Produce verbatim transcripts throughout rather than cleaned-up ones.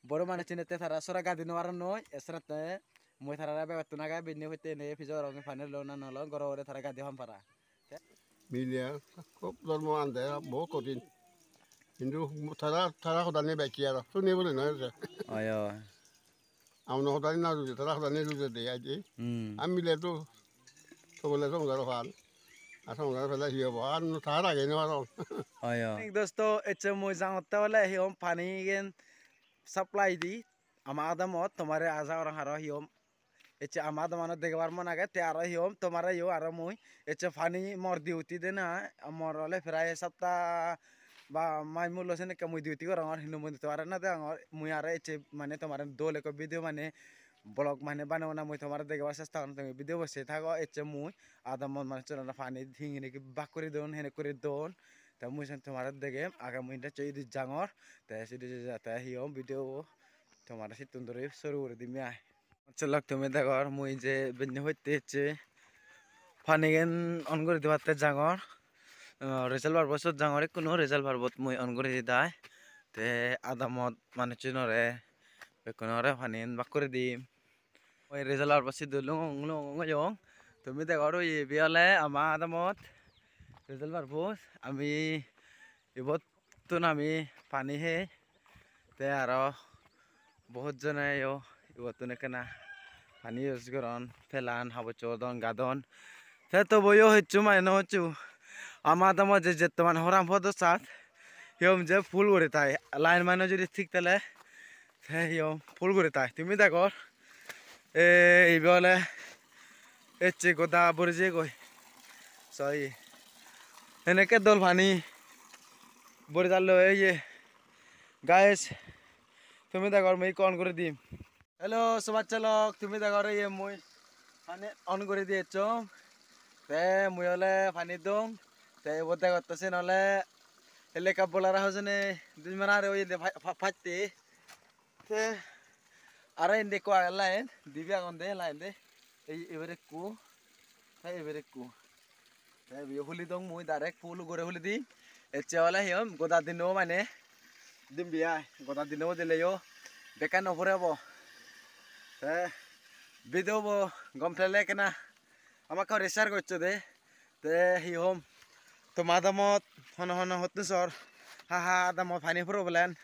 Boro manuchchune te tara sora gadi nw paron noi, esrette mui tarare begottun age binne hoitte ene pijo gorong, pani loi na nw loi, goro ugure tara gadi hom para. Mile hub dhormo ande, bohut kothin. Hintu tara, tara hodani bej aro, suni bole noi je. Oi, oi. Amno hodani na ruje, tara hodani ruje de aji. Hmm. Ami mile to, to bole songsar pan. Ar songsar pele hi obo? Ar no tara age no aro. Oi, oi. Thik dosto, ecche mui jangotte ole hi hom pani gen supply di. Ama adamot tomare aja gorong aro hi hom. Ecche ama adamanot degebar mon age, te aro hi hom, tomare yo aro mui. Ecche pani mor duty de na, mor ole prai sapta ba mai mulo senekke mui duty gorongor, hintu mui tomare no degongor. Mui aro ecche mane tomare dol ekko video mane vlog mane banebona mui tomare degebar chesta gorong, tumi video bo sei thago. Ecche mui adamot manuchchunore pani hingiri bak guri don, henek guri don. Te mui sen tomare degem, age mui indi ecche idu jangor, te sidu jate hi hom video bo tomare sittun duri suru guri dim ai. Cholok tumi degor mui je benne hoitte ecche panigan on guri dibatte jangor. Ah, reservoir bo sot jangor, ekkunu reservoir bot mui on guri didai. Te adamot manuchchunore bekkunore panigan bak guri dim. Mui reservoir bo sidu lungong lungong oyong. Tumi degor oi ibe ole ama adamot reservoir bo. Ami ibottun ami pani hei. Te aro bohut jone yo ibottun ekkena pani use goron, pelan, habor subor don, gadon. Te tobo yo hissu mane no hissu. Ama adamot je jetto mane horam podo sat, hi hom je full guri thai. Line mane judi thik thele, te hi hom full guri thai. Tumi degor, e, ibe ole ecche goda buri jeyegoi. Soi. Henekke dol pani buri jalloi ye. Guys, tumi degor mui ekko on guri dim. Hello, sobat cholok, tumi degor ye mui pani on guri di ecchong. Te mui ole pani dong. Te ibot degotte sen ole elekka bolara hojone dui mane are oyede pa-, pa-, patte. Te aro indi ekko age line, dibe agon de line de. Ei iber ekko, te iber ekko. Te ibe huli dong mui direct full ugure huli di. Ecche ole hi hom goda dino mane dimbi ai, goda dino dile yo bekkan no purebo. Te video bo gom pele ekkena hamakkai guri share goccho de. Te hi hom toma adamot hono hono hottun sor ha ha adamot pani problem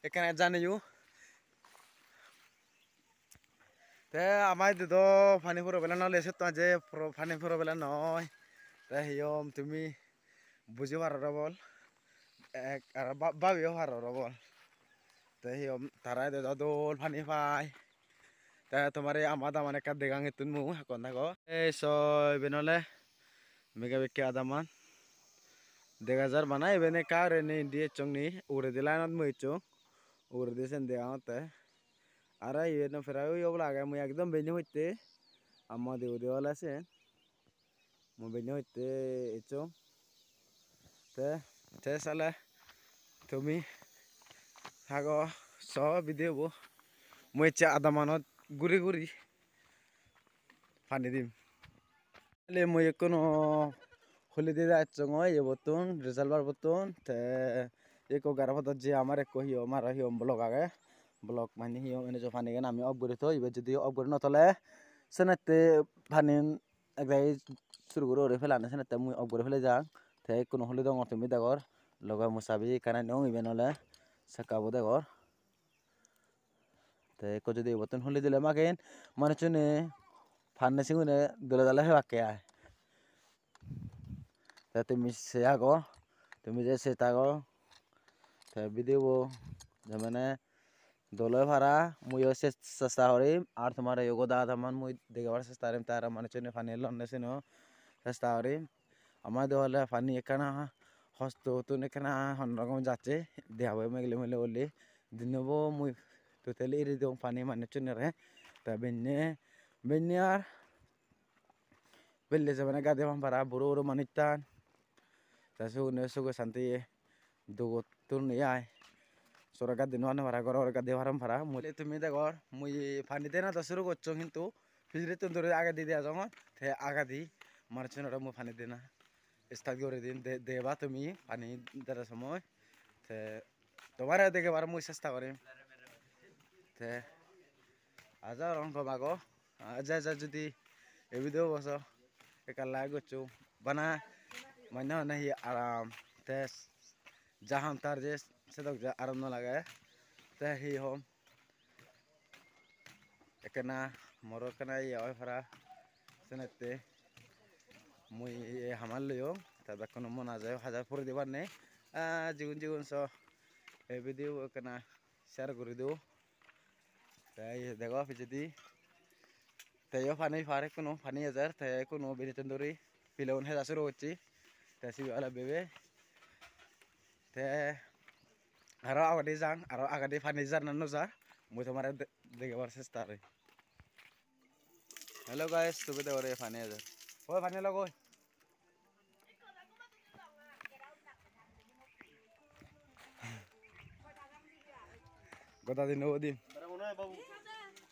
ekkena janeyo. Te ama idu do pani problem no ole sotto je pro-, pani problem noi. Te hi hom tumi buji paror obol. Ek aro ba-, babiyo paror obol. Te hi hom tara idu do dol pani pai. Te tomare ama adaman ekka degang ittun mui hakkon dago. Ei so iben ole mega bekke adaman. Dega jar bana iben ekka guri ni indi ecchong ni, uguredi line-ot mui ecchong. Uguredi sen degangotte. Aro iyen no prai oye obola age, mui ekdom benne hotte. Amma de ude ole sen. Mui benne hotte ecchong. Te, te sale tumi thago so video bo. Mui ecche adamanot guri guri pani dim. Le mui ekkuno huli dida ecchongoi ibottun, reservoir bottun, te ekko garo podot je amar ekko hi hom aro hi hom block age. Block mane hi hom ene jo panigan ami off guri thoi, ibet judi off guri no thole senette panin ek dagi suru guri guri pelana, senette mui off guri pele jang. Te ekkuno huli dongor tumi degor, loge mui sabi ekkan anong, iben ole sakka bo degor. Te ekko judi ibottun huli dile magen manuchchune panne sigune dole dale hebakke ai. Te tumi se ago, tumi je se tago, te video bo je mane dol oi para, muiyo se chesta gorim, ar tomare yo goda adaman mui degebar chesta gorim, te aro manuchchune pani lonne sino chesta gorim. Ama idu ole pani ekkana hosto tun ekkana honno rokom jacche, dehabo megle megle guri. Dinnobo mui totally eri dong pani manuchchunore. Te benne, benne ar belle jebonne gadi hom para buro buro manuchchun. Te sugune suge santiye dugottun ye ai. Sora gadi no hone para, goro goro gadi paron para. Mui tumi degor, mui pani dena do suru gocchong, hintu pijirittun duri agedi dejongor, te agedi manuchchunore mui pani dena start guri din, de-, deba tumi pani dena somoi. Te tomare degebar mui chesta gorim. Te aja gorong gom ago. Aja aja judi ei video bo so ekka like goccho. Bana mane hone hi aram te ja ham tar je sedok je aram no lage. Te hi hom ekkena moro ekkena iye oi para senette mui iye hamar loyong te bekkuno mona jai hajar puri dibar nei. Ah, jigun jigun so ei video bo ekkena share guri do. Te iye dego pijedi. Te yo pani par ekkuno, pani ejer, te ekkuno binittun duri pileun heja suru gocche. Te sibe ole bebe. Te aro agedi jang, aro agedi pani jar na no jar, mui tomare de-, degebar chesta gorim. Hello guys, tumi degor ei pani ejer. Oi pani logoi. Goda din obo dim.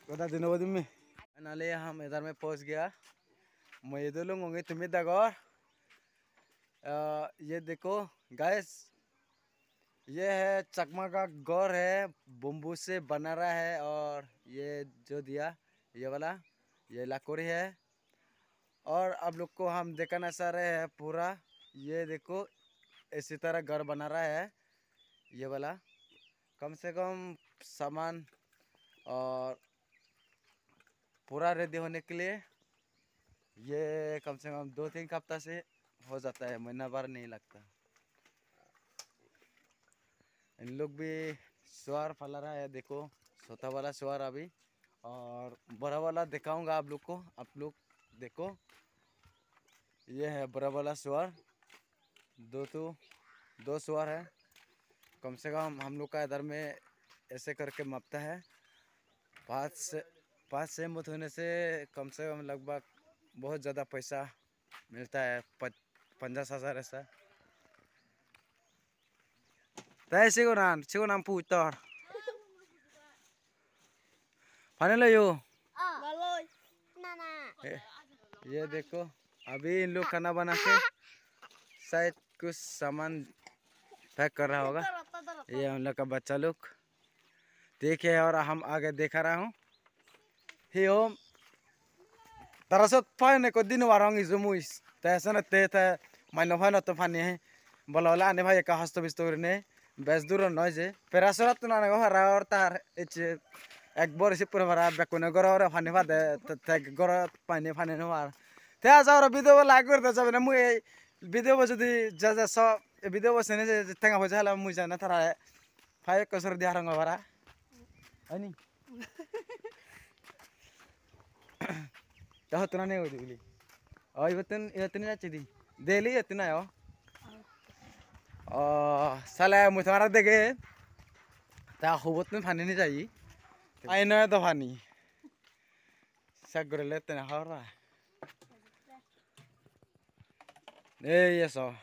Goda din obo dim me. Finally, हम इधर में पहुंच गया. Mui idu lungong, tumi degor. अ, ये देखो guys, ये है चकमा का घर है, बम्बू से बना रहा है, और ये जो दिया, ये वाला, ये लकड़ी है। और आप लोग को हम दिखाना चाह रहे हैं पूरा, ये देखो, इसी तरह घर बना रहा है ये वाला। कम से कम सामान और पूरा रेडी होने के लिए ये कम से कम दो तीन हफ्ता से हो जाता है, महीना भर नहीं लगता। इन लोग भी सुअर पाल रहा है, देखो, छोटा वाला सुअर अभी, और बड़ा वाला दिखाऊंगा आप लोग को, आप लोग देखो, ये है बड़ा वाला सुअर, दो तो, दो सुअर है। कम से कम हम लोग का इधर में ऐसे करके मापता है, पाँच से, पाँच से मत होने से कम से कम लगभग बहुत ज़्यादा पैसा मिलता है, पच-, पचास हज़ार ऐसा। Te sigun an, sigun an puj tor. Pani loyo? Baloi. Na, na. ए, ये देखो, अभी इन लोग खाना बना के शायद कुछ सामान पैक कर रहा होगा। ये उन लोग का बच्चा लोग। ठीक है, और हम आगे दिखा रहा हूँ। Hi hom. Tara sot pani ekko di no parong ijo mui. Te senotte te mane panotte pani he. Bolo bolo ani pai ekka hosto bisto gurinei. Bej dur noi je. Pera sorattun anegoi para or tar ecche ek bor isi pore para bekkune goro goro pani pade. Te, te goro pani pani no par. Te aja goro video bo like guri de jabe na mui ei video bo judi ja ja so ei video bo sene je tenga poisa hele mui jana tara Pai ekko sor di harang bara. Ani. Ta hottun ani oi dibili. Oi, ibottun, ibottun jacche di. Daily ibottun ayo. Oh, sale mui tomare dege. Ta hubottun pani ni jai. Ai noy do pani. Sak gorile tene hor ba. Ei eso.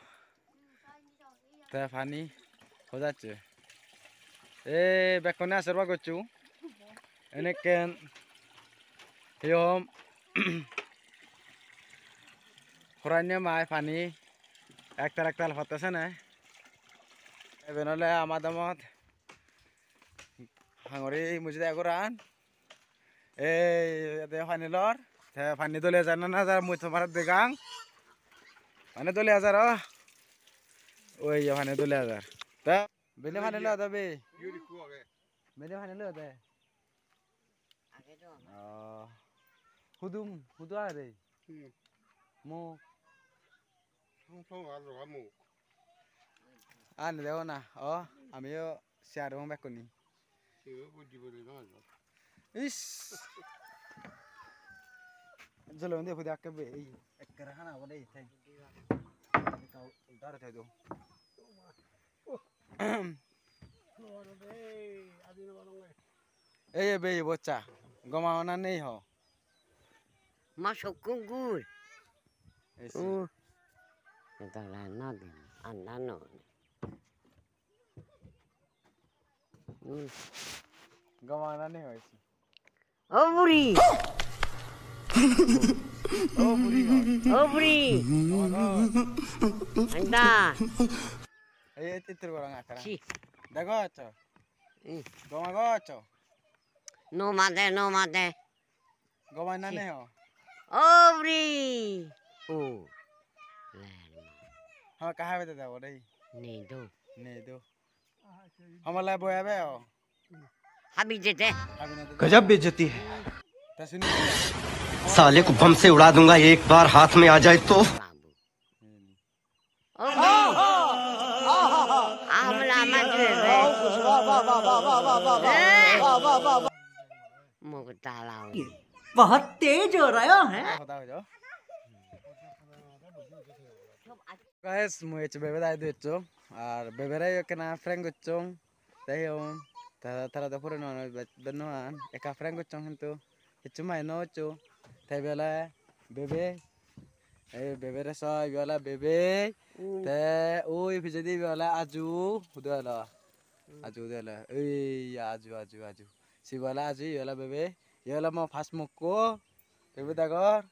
Te pani hojacche. Ei bekkune aserba gocchu. Enekken hi hom. Horanne mai pani ektal ektal potte sene. Eben ole ama domot hangori mujide goran. Ei, ede pani lor. Te pani dole jar na na jar, mui tomare degang. Pani dole jar, o. Oi, ye pani dole jar. Te bele pani lode be. Bele pani lode. Oh. Hudum, hudu are. Hmm. Mo. Song song ar roga muk. Ani dego na, o, amiyo share hong bekkune. Siyo buji bole no ajo. Is. Jolo de huda ke be, ei, ekkere hana obode, ei, thai. Dare thai do. Ei, ei, be, bocha. Goma ona nei ho. Ma sokkun gui. Esi. Uh. Dala na din, anda no. Hmm. Goma na ni hoisi. O buri. O buri. O buri. Anda. Ei, ei, titir gorang akara. Si. Dago acho. Hmm. Goma go acho. No made, no made. Gomai na ne ho? Obri. O. Len. Ha, kaha bede da ore? Nedo. Nedo. Hamala boya be ho? Habi jete. गजब बेइज्जती है। Ta suni. साले को बम से उड़ा दूंगा एक बार हाथ में आ जाए तो। Babu. Obi. Amla ma jebe. Muk dala. बहुत तेज हो रहा है। Guys, mui ecche bebe dai do eccho. Ar bebere ekkena prank gocchong. Te hi hon? Tara, tara do puroni hon, bej, bej no han. Ekka prank gocchong hintu hissu mane no goccho. Te ibe ole bebe. Ei bebere so, ibe ole bebe. Hmm. Te ui pijedi ibe ole Aju. Hudu elo? Hmm. Aju hudu elo? Ei Aju, Aju, Aju. Sibe ole Aju, ibe ole bebe. Ibe ole mo pas mukko. Bebe dagor.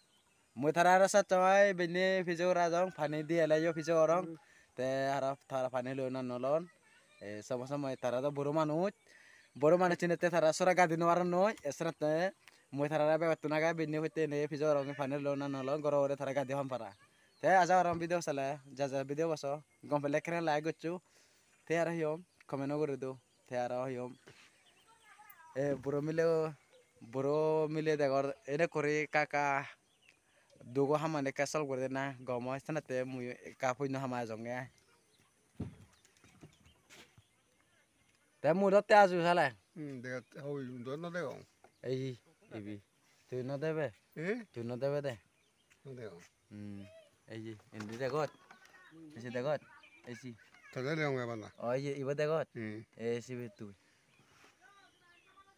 Mui tara aro sat somoi benne pijo gora jong, pani di ele yo pijo gorong. Hmm. Te aro tara pani loi na nolon. E, somo somoi tara do buro manuj. Buro manuj hinette tara sora gadi no paron noi. Esenotte mui tarare begottun age benne potte ene pijo gorong, pani loi na nolon. Goro hure tara gadi hom para. Te aja gorong video sale, ja ja video boso. Gom pele ekkene like goccho. Te aro hi hom, comment o guri do. Te aro hi hom. E, buro mile, buro mile degor ene kuri kaka. Dugo hamani ekka solve guri de na, gom oi, senotte mui ekka punno hama ejonge ai. Te mui dotte Aju sale. Hmm, degot, hoi, do no degong. Ei, ibi. Tui no debe? Eh? Tui no debe de? No degong. Hmm, ei je, indi degot? Ei se degot? Ei se. Tode degong ebana. O, ei je, ibo degot? Hmm. Ei sibe tui.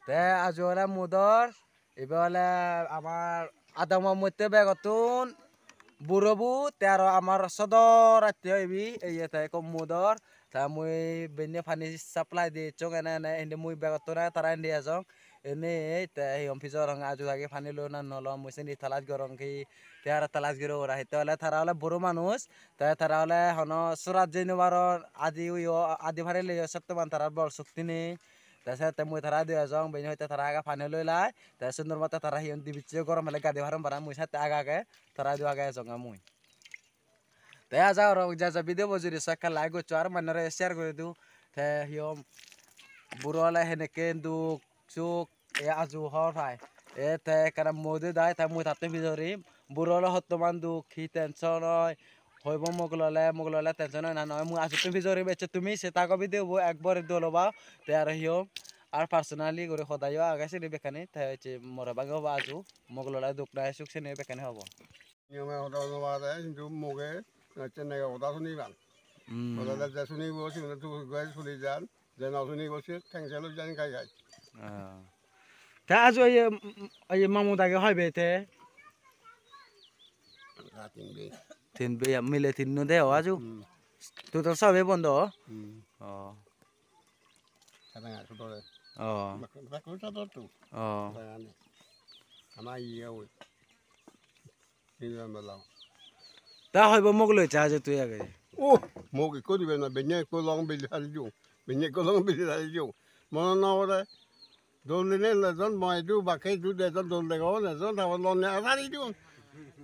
Te Aju ole mudor, ibe ole amar adamo motte begottun burobu, te aro amar sodor atteyo ibe, eye te ekko mudor, te mui benne pani supply di ecchong ene ene, indi mui begottun age tara indi ejong, ene te hi hom pijo gorong Aju age pani loi na no loi, mui sindi talash gorong ki, te aro talash guri ora hitte ole tara ole buro manuj, te tara ole hono surat jei no paron, adi uyo, adi parileyo sottoman tarar bol shokti nei. Te sette mui tara idu ejong, bini hoite tara age pani loi lai. Te sundor mote tara hi hon dibichche gorom hele gadi paron para, mui sette age age tara idu age ejonge mui. Te aja gorong je je video bo judi so ekka like goccho, aro mannore share guri do. Te hi hon buro ole henekke duk suk, e Aju hor pai. E te ekkana mui de dai, te mui tattun pijori. Buro ole hottoman duk, hi tension oi. Hoibo mok lole, mok lole tension oi na noi. Mui Ajuttun pijori ecche tumi se tago video bo ekbare dol oba. Te aro hi hon, ar personally guri hoda yo age sini bekkani. Te ecche more bagi oba Aju. Mok lole duk nai suk sini bekkani hobo. Niyome hoda no pare, hintu moge, ecche nege hoda suniban. Hmm. Hoda je sunibo, sini tu gai suni jan. Je no sunibo, se cancel oi jan gai gai. Ah. Te Aju ye, ye mamu dagi hoibe te? Ah, tin be. Tin be, mile tinno de o Aju? Hmm. Total sobe bondo? Hmm. Oh. Sadanga sodore. Oh. Bak-, bak-, sodor tu. Oh. Sadanga ni. Ama iye oi. Ni ram bela. Ta hoibo mok loi cha je tui age. Oh, mok ikko dibe na, benne ikko long bili sari jong. Benne ikko long bili sari jong. Mono no ore. Dol dine lejon, mo idu bakke idu dejon dol degong, lejon tabo lonne asari dun.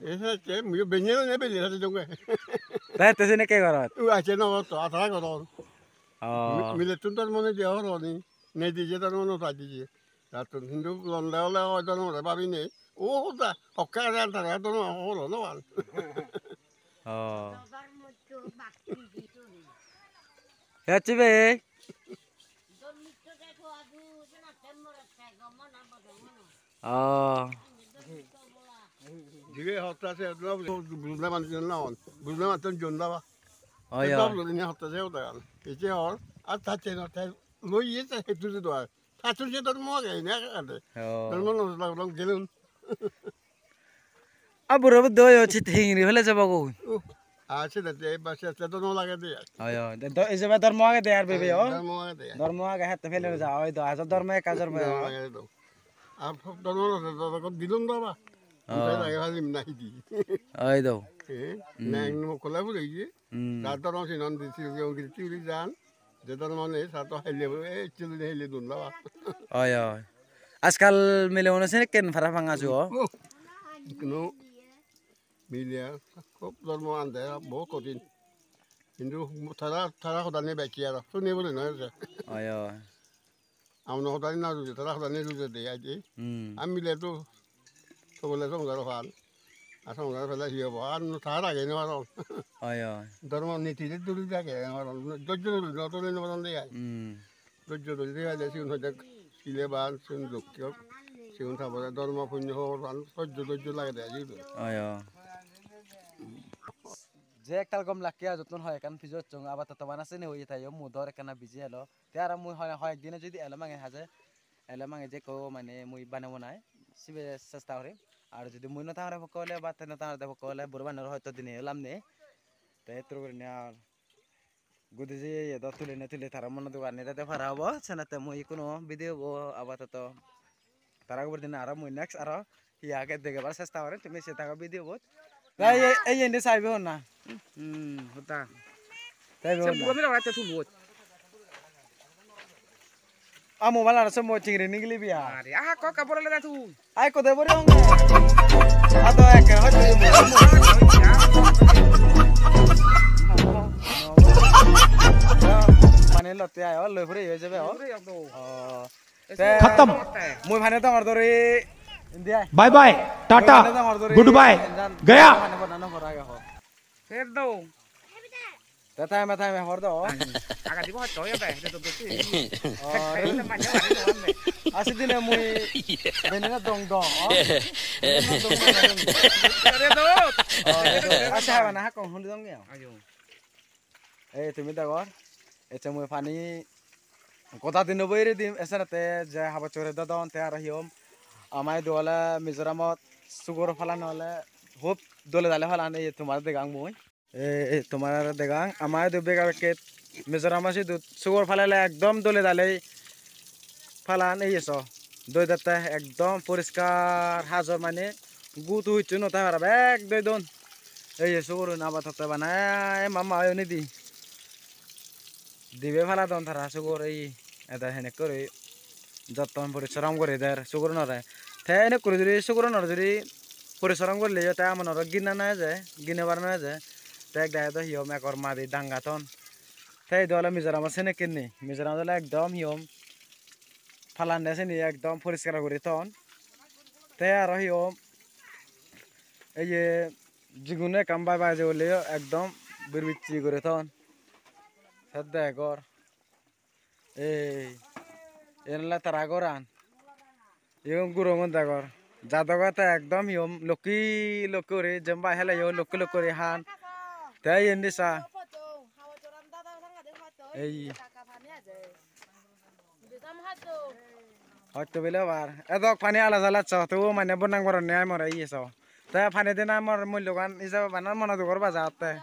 Ese che, muiyo benye ne beli sari dunge. Te te sene ke gorot? U ache no to, atara goron. Oh. Mi-, milettun tor mone dia horoni, ne dije tor mone ta dije. Tattun hintu londe ole hoito no re babine. O hoda, hokke are antara to no holo no an. Oh. Yachi be. Oh. Jibe hotta se no bujle man jon na on. Bujle man ton jon da ba. Oh, ya. Ni hotta se hotta. Ece hor. Ar ta che no te loi ye te hetu do. Tattun se dhormo age, ene age ade. Oh. Dhormo no lagilong gelun. A buro bo doi o chit hingiri phele jabo go. Uh, a se de, de, ba se, se dhormo lage de. Ayo, de, do, ejebe dhormo age de ar bebe o. Dhormo age de. Dhormo age hatte phele ja, oi do, ajo dhormo ekka dhormo. Dhormo age de. A dhormo no, dhormo dilung da ba. Oh. Ante lage phali nahi di. Oi do. Eh, hmm. Nang no kola bule ye. Hmm. Tar dhormo sinan di, si, si, si, si, jan. Je dhormo nei, sa to helle, eh, chilun helle dun da ba. Oi, oi. Ajkal mileune senekken parapang ajo. Oh, ikkunu mile khub dhormo ande, bohut kothin. Hintu tara, tara hodani bacche aro, suni bole noi je. Oi, oi. Amno hodani na ruje, tara hodani ruje de aji. Hmm. Ami mile to, to bole songsar pan. Ar songsar pele hi obo? Ar no tara age no parong. Oi, oi. Dhormo niti je duri age no parong. Dojjo duri no tole no parong de ai. Hmm. Dojjo duri de ai, sigun hoide sile ban, sigun dokke ok. Sigun tar pore dhormo punyo hobor pan, dojjo dojjo lage de ai sigun. Oi, oi. Je ektal gom lakke ajottun hoi ekkan pijo ochchong, abar to tomar sini hoye tayo, mu dor ekkana biji elo. Te aro mui hoi, hoi ekdine jodi elo mange haje, elo mange je ekko mane mui banebo nai, sibe chesta gorim. Ar jodi mui no thangore pokko ole ba te no thangore de pokko ole, buro banor hoyto dine olam ne. Te ettur gurinei ar gudi jeye ye do tulinei tuli tara mono dugan nirede para obo, senette mui ikkuno video bo apatoto tara ugure dine aro mui next aro hi age degebar chesta gorim, tumi se thago video bot. Ei, ei, ei, indi saibe honna. Hmm, hoda. Saibe se honna. Buo mela ora te tulot. A mobile aro se mo chingri nigili biya. Are, aha, ko ka borole da tu. Ai ko de bori hong. A to ek hoy. Mane lotte ayo, loi puri hoy jabe, o. Puri hoy jabe. O. Te khatam. Mui pani dangor dori. India. Bye bye. Tata. Mui pani dangor dori. Goodbye. India. Gaya. Pani bodna no pora ge ho. Fer do. Te time time hor do. Aga dibo hoy to ya be. Re do do si. O, re. Te pani wari do ne. Asi dine mui bene na dong dong. O. Bene na dong dong. Re do. O, re do. Asa bana ha kon hun dong ya. Ayo. Ei tumi degor, ecche mui pani goda dino boire dim, esenette je habor sugor dodon, te aro hi hom, ama idu ole Mizoramot sugor palan ole hub dole dale palan, ei tomare degang mui. Ei, ei tomare degang, ama idu bega bekke Mizoramot sidu sugor palele ekdom dole dale palan, ei so. Doi dette ekdom poriskar hajor mane gutu hissu no thai para bek doi don. Ei ye sugurun abar totte bana ei mama oyon idi. Dibe paladon tara sugor ei ede henek guri jotton porisorom guri der sugurunore. Te henek guri juri sugurunore juri porisorom gurileyo te amonoro gina no eje, ginebar no eje. Te ek dagi do hi hom ekor madi dangaton. Te idu ole Mizoramot senekken nei. Mizoramot ole ekdom hi hom palan de sini ekdom poriskar guri ton. Te aro hi hom, ei ye jiguno ekkan bai bai jebole ekdom birbicche guri ton. Te degor. Ei, iyen ole tara goran. Igun gurogun degor. Jadoge te ekdom hi hom lokki lokki guri jempai heleyo lokki lokki guri han. Te iyendi sa. Ei. Hoito bile abar. Edok pani ala jala so, tubu mane bonang boronne ai more iye so. Te pani dena mor mullogan ijebe bana mono dugor baja otte.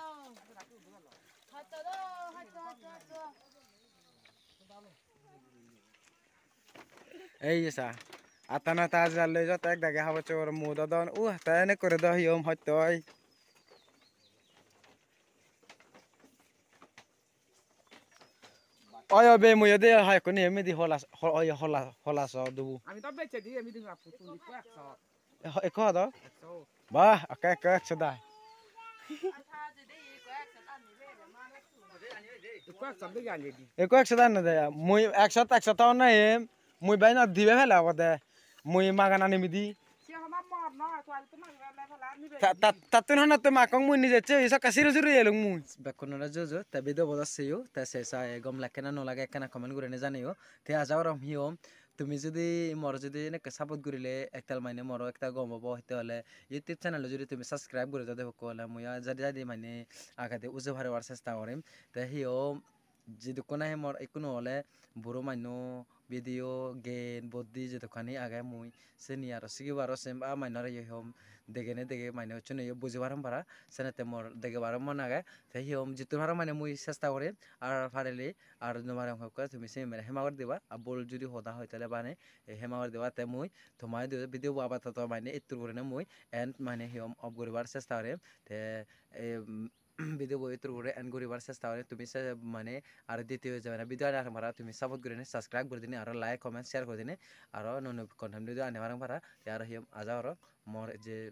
Ei ye sa. Attana ta jalloi jot ek dagi habor sugor mu dodon. Uh, te enek guri do hi hom hoito oi. Oi, oi, be, mui ode hai kuni emi di hola, ho-, oi, hola, hola so dubu. Ami to beche di, emi di ngapu tuni ko ekso. Ho-, ekko hodo? Ekso. Bah, akke ekko ekso da. Ekko ekso de gani di. Ekko ekso da na de. Mui ekso, ekso ta na em. Mui bai na dibe pele obode. Mui magan ani midi. Ta-, ta-, tattun hanatte makkong mui nije che sakka siri siri elung mui. Bekkunore juju, te video bo do seyo, te se sa gom lage na no lage ekkena comment gurinei janeyo. Te aja gorom hi hom, tumi judi mor judi enekke support gurile ektal mane moro ektal gom obo, hitte hole YouTube channel judi tumi subscribe guri dode hokko hole mui jadi jadi mane agede uje paribar chesta gorim. Te hi hom, jidukkun nahi mor ikkunu ole buro manno video, gen, boddi jidukkani age mui seni aro sigibaro sem ba mannore ye hom degene dege mane occhune yo bujibar hom para senette mor degebaro mon age. Te hi hom jittun paro mane mui chesta gorim ar parile ar no parong hokke tumi seni mane hema gori diba, ar bol judi hoda hoi tale bane hema gori diba. Te mui toma idu video bo abar toto mane ittur gurine mui end mane hi hom off guribar chesta gorim. Te, em, video bo ittur guri end guribar chesta guri. Tumi se mane aro ditiyo je mane video ani parapang para tumi support gurinei subscribe guri dinei aro like comment share guri dinei aro nuo nuo content video ani parapang para te aro hi hom aja gorong mor je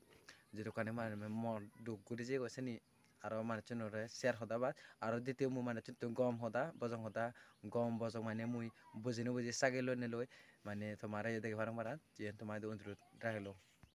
jedokkani mane mor duk guri jeyegoi seni aro manuchunore share hoda ba aro ditiyo mui manuchuttun gom hoda bojong hoda gom bojong mane mui buji nw buji sagel lonei loi mane tomare degei parapang para jiyen tomare do onurot ragilung.